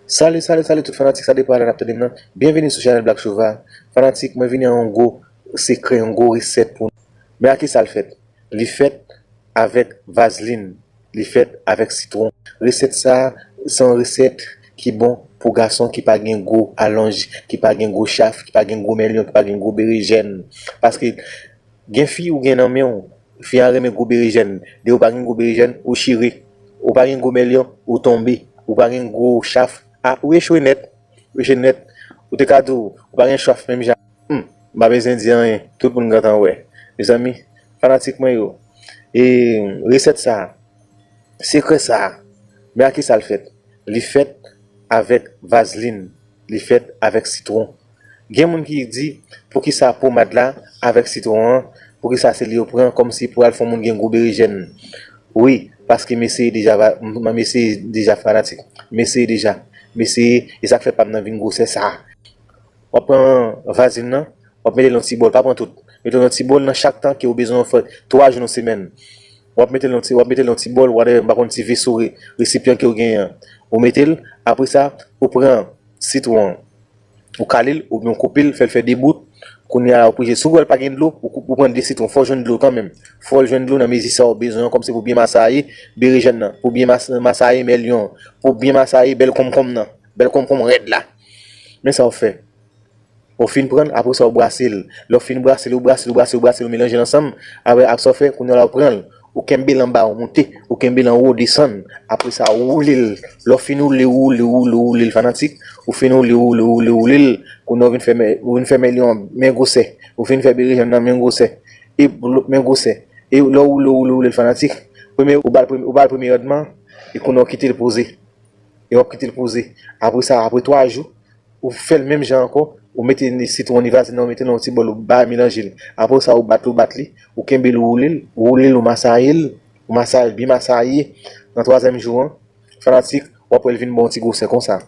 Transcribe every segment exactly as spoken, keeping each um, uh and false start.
Salut, salut, salut tout fanatik, sa depi alè n ap tande m nan. Byenvini sou chanèl Black Chouva. Fanatik, mwen vini ak yon gwo sekrè, yon gwo resèt pou nou. Men a ki sa l fèt? Li fèt avèk vazlin, li fèt avèk sitwon. Resèt sa a, se yon resèt ki bon pou gason ki pa gen gwo alonj, ki pa gen gwo chaf, ki pa gen gwo mèlyon, ki pa gen gwo berejèn. Paske gen fi ou gen nan men w, fi a renmen gwo berejèn. Depi ou pa gen gwo berejèn, ou chire. Ou pa gen gwo mèlyon, ou tonbe. Ou pa gen gwo chaf, a, ou echwe nèt. Ou echwe nèt. Ou te ka di w, ou pa gen chaf menm jan. Hmm, m pa bezwen di anyen. Tout moun gentan wè. Mezanmi, fanatik mwen yo, e resèt sa a, sekrè sa a, men a ki sa l fèt? Li fèt avèk vazlin, li fèt avèk sitwon. Gen moun ki di, poukisa pomad la avèk sitwon an, poukisa se li yo pran, kòmsi pou al fè yon moun gen gwo berejèn. Wi, paske m eseye deja, va- m m eseye deja fanatik. M eseye deja. M eseye, e sa k fè pa m nan vin gwosè sa a. W ap pran vazlin nan, w ap mete l nan ti bòl, pa pran tout. Mete l nan ti bòl nan chak tan ke w bezwen fè twa jou nan semèn. W ap mete l nan ti, w ap mete l nan ti bòl, whatever, m pa konn ti veso, re- resipyan ke w genyen an. Ou mete l, apre sa, ou pran sitwon an, ou kale l, oubyen ou koupe l, fè l fè de bout. Kounye a, ou oblije, si w wè l pa gen dlo, ou, koup- ou pran de sitwon, fò w jwenn dlo kanmenm. Fò w jwenn dlo nan mezi sa w bezwen an, kòmsi pou byen masaye berejèn nan, pou byen mas- masaye mèlyon an, pou byen masaye bèl konkonm nan, bèl konkonm rèd la. Men sa w fè. Ou fin pran l, apre sa, ou brase l. Lè w fin brase l, ou brase l, ou brase l, ou brase l, ou melanje l ansanm. Apre, ak sa w fè, kounye a la, ou pran l, ou kenbe l anba, ou moute, ou kenbe l anwo, ou desann. Apre sa, ou woule l. Lè w fin woule, ou woule, ou woule, ou woule l, fanatik. Ou fin woule, ou woule, ou woule, ou woule l. Kounye a, ou vin fè men, ou vin fè men li an men gwosè. Ou fin fè berejèn nan men gwosè. E lòt men gwosè. E lè w woule, ou woule, ou woule l, fanatik. Premye, ou ba l premye, ou ba l premye randman. E kounye a, ou kite l poze. E w ap kite l poze. Apre sa, apre twa jou, ou fè l menm jan ankò, ou mete ni sitwon ni vazlin nan, ou mete nan yon ti bòl, ou ba melanje l. Apre sa, ou bat li, ou bat li, ou kenbe l, ou woule l, ou woule l, ou masaye l, ou masaye l, byen masaye. Nan twazyèm jou an, fanatik, w ap wè l vin ba w yon ti gwosè konsa.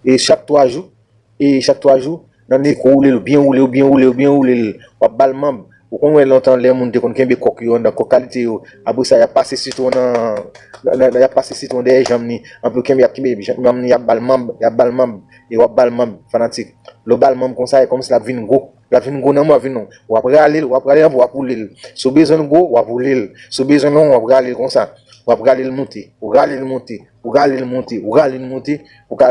E chak twa jou, e chak twa jou, nan nez ou woule l, ou byen woule, ou byen woule, ou byen woule l, w ap ba l manb. Ou konn wè lontan lè moun te konn kenbe kòk yo anndan, kòk kalite yo. Apre sa, y ap pase sitwon nan, nan, nan- y ap pase sitwon dèyè janm ni. Anpi yo kenbe, y ap kenbe janm ni, y ap ba l manb, y ap ba l manb, e w ap ba l manb, fanatik. Lè w ba l manb konsa, e kòmsi l ap vin gwo. L ap vin gwo nan men w, ap vin non. W ap rale l, w ap rale l anpi w ap woule l. Si w bezwen l gwo, w ap woule l. Si w bezwen l long, w ap rale l konsa. W ap rale l moute, ou rale l moute, ou rale l moute, ou rale l moute, pou ka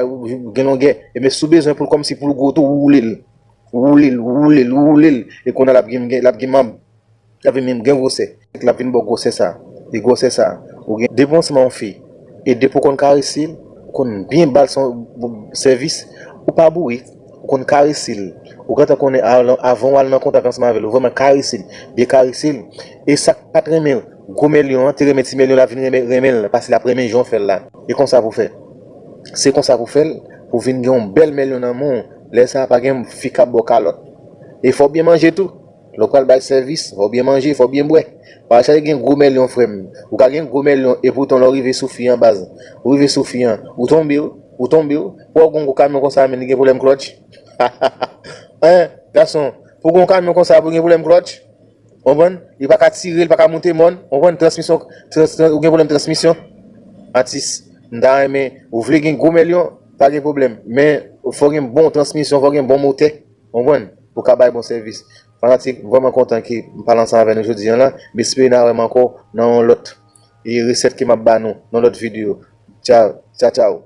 gen longè. Ebyen, si w bezwen pou l kòmsi pou l gwo tou, ou woule l. Ou woule l, ou woule l, ou woule l. E kounye a l ap gen, l ap gen manb. L ap vin menm gen gwosè. L ap vin ba w gwosè sa. E gwosè sa, ou gen depi w ansanm ak yon fi. E depi w konn karese l, ou konn byen ba l sèvis, ou pa bourik, ou konn karese l. Ou gentan konnen avan, avan w al nan kontak ansanm avè l, ou vrèman karese l, byen karese l. E sa k pa t renmen gwo mèlyon an, te renmen ti mèlyon la vin renmen, renmen l, paske l ap renmen jan w fè l la. E konsa pou fè. Se konsa pou fè l, pou vin gen yon bèl mèlyon nan men w. Lè sa a pa gen fi k ap ba w kalòt. E fò w byen manje tou. Lè w pral bay sèvis, fò w byen manje, fò w byen bwè. Pa chache gen gwo mèlyon, frè m. Ou ka gen gwo mèlyon, epoutan lè w rive sou fi an baz. Ou rive sou fi an, ou tonbe, ou tonbe, ou. Pou w gen gwo kamyon konsa, men li gen pwoblèm klòtch. Hein, gason, pou w gen yon kamyon konsa, pou w gen pwoblèm klòtch. Konprann? Li pa ka tire, li pa ka monte mòn. Konprann? Transmisyon, trans, trans, ou gen pwoblèm transmisyon. Atis, m ta renmen, ou vle gen gwo mèlyon, pa gen pwoblèm. Men, fò gen bon transmisyon, fò gen bon motè. Konprann? Pou ka bay bon sèvis. Fanatik, m vrèman kontan ke m pale ansanm avè nou jodi a la. M espere n a wè m ankò nan yon lòt, e, resèt ke m ap ba nou, nan lòt videyo. Tchaw, tchaw, tchaw.